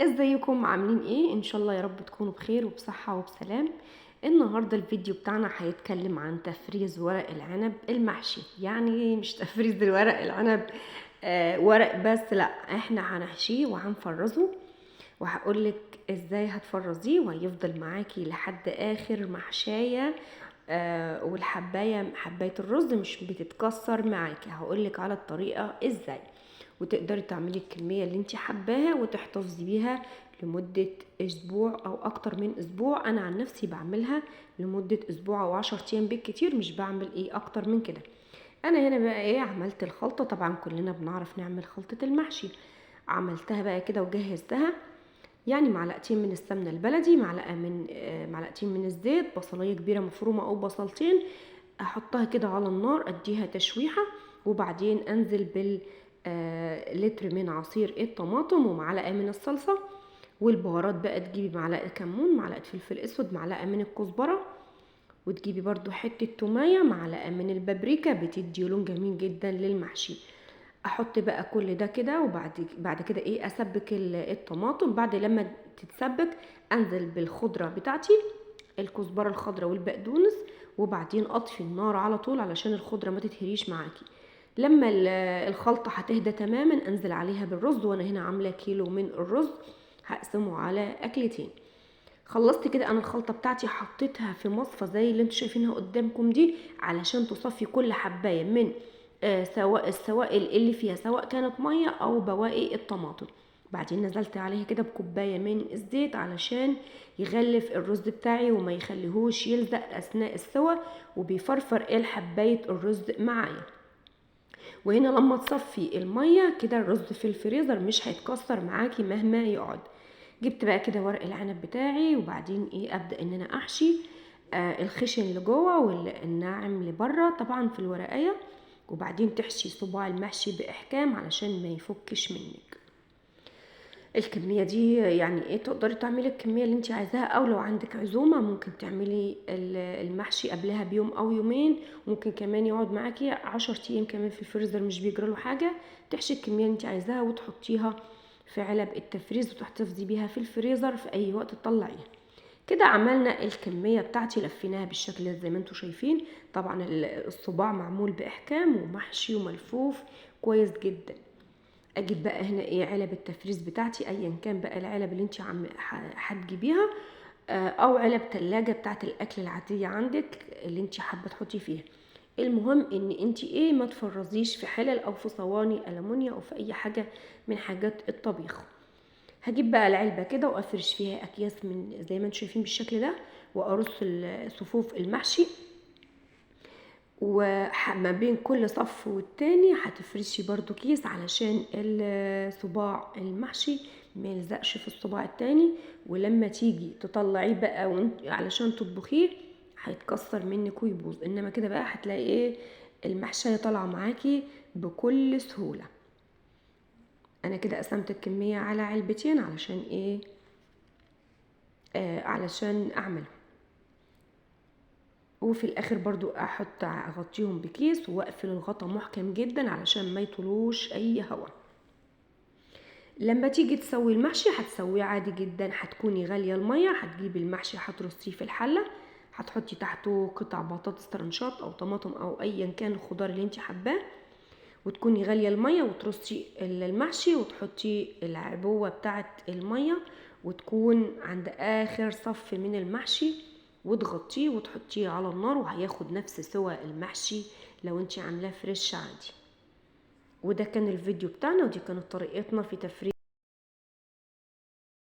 ازيكم عاملين ايه؟ ان شاء الله يا رب تكونوا بخير وبصحة وبسلام. النهاردة الفيديو بتاعنا هيتكلم عن تفريز ورق العنب المحشي. يعني مش تفريز الورق العنب ورق بس، لا احنا هنحشيه وهنفرزه، وهقولك ازاي هتفرزيه وهيفضل معاكي لحد اخر محشاية. والحباية حباية الرز مش بتتكسر معاكي. هقولك على الطريقة ازاي، وتقدري تعملي الكمية اللي انت حباها وتحتفظي بيها لمدة اسبوع او اكتر من اسبوع. انا عن نفسي بعملها لمدة اسبوع او 10 ايام بالكتير، مش بعمل ايه اكتر من كده. انا هنا بقى ايه عملت الخلطة، طبعا كلنا بنعرف نعمل خلطة المحشي. عملتها بقى كده وجهزتها، يعني معلقتين من السمنة البلدي، معلقة من معلقتين من الزيت، بصلية كبيرة مفرومة او بصلتين، احطها كده على النار اديها تشويحة، وبعدين انزل بال لتر من عصير الطماطم ومعلقة من الصلصة والبهارات. بقى تجيبي معلقة كمون، معلقة فلفل اسود، معلقة من الكزبرة، وتجيبي برضو حتة تومية، معلقة من البابريكا بتدي لون جميل جدا للمحشي. احط بقى كل ده كده، وبعد كده ايه اسبك الطماطم. بعد لما تتسبك انزل بالخضرة بتاعتي، الكزبرة الخضراء والبقدونس، وبعدين اطفي النار على طول علشان الخضرة ما تتهريش معاكي. لما الخلطة هتهدى تماما انزل عليها بالرز، وانا هنا عاملة كيلو من الرز هقسمه على اكلتين. خلصت كده انا الخلطة بتاعتي، حطيتها في مصفى زي اللي انتوا شايفينها قدامكم دي، علشان تصفي كل حباية من سواء السوائل اللي فيها، سواء كانت مية او بواقي الطماطم. بعدين نزلت عليها كده بكوباية من الزيت علشان يغلف الرز بتاعي وما يخليهوش يلزق اثناء السوى، وبيفرفر الحباية الرز معايا. وهنا لما تصفي المية كده الرز في الفريزر مش هيتكسر معاكي مهما يقعد. جبت بقى كده ورق العنب بتاعي، وبعدين ايه ابدا ان انا احشي الخشن لجوه والناعم لبره طبعا في الورقية، وبعدين تحشي صباع المحشي باحكام علشان ما يفكش منك. الكمية دي يعني ايه تقدري تعملي الكمية اللي انت عايزاها، او لو عندك عزومة ممكن تعملي المحشي قبلها بيوم او يومين، ممكن كمان يقعد معاكي 10 ايام كمان في الفريزر مش بيجرى له حاجة. تحشي الكمية اللي انت عايزاها وتحطيها في علب التفريز وتحتفظي بيها في الفريزر في اي وقت تطلعيها. كده عملنا الكمية بتاعتي، لفيناها بالشكل ده زي ما انتم شايفين. طبعا الصباع معمول باحكام ومحشي وملفوف كويس جدا. اجيب بقى هنا ايه علب التفريز بتاعتي، ايا كان بقى العلب اللي انت هتجيبيها، او علب تلاجة بتاعت الاكل العادية عندك اللي انت حابة تحطي فيها. المهم ان انت ايه ما تفرزيش في حلل او في صواني ألمونيا او في اي حاجة من حاجات الطبيخ. هجيب بقى العلبة كده وافرش فيها اكياس من زي ما انتم شايفين بالشكل ده، وارص صفوف المحشي، وما بين كل صف والتاني هتفرشي برضو كيس علشان الصباع المحشي ما يلزقش في الصباع التاني، ولما تيجي تطلعيه بقى علشان تطبخيه هيتكسر منك ويبوظ. انما كده بقى هتلاقي ايه المحشية طالعة معاكي بكل سهولة. انا كده قسمت الكمية على علبتين علشان ايه علشان اعمله. وفي الاخر برضو احط اغطيهم بكيس واقفل الغطا محكم جدا علشان ما يطلوش اي هواء. لما تيجي تسوي المحشي هتسويه عادي جدا، هتكوني غالية المية، هتجيبي المحشي هترصيه في الحلة، هتحطي تحته قطع بطاطس ترنشات او طماطم او ايا كان الخضار اللي انت حباه، وتكوني غالية المية وترصي المحشي وتحطي العبوة بتاعت المية، وتكون عند اخر صف من المحشي، وتغطيه وتحطيه على النار، وهياخد نفس سوى المحشي لو انت عاملاه فريش عادي. وده كان الفيديو بتاعنا، ودي كانت طريقتنا في تفريز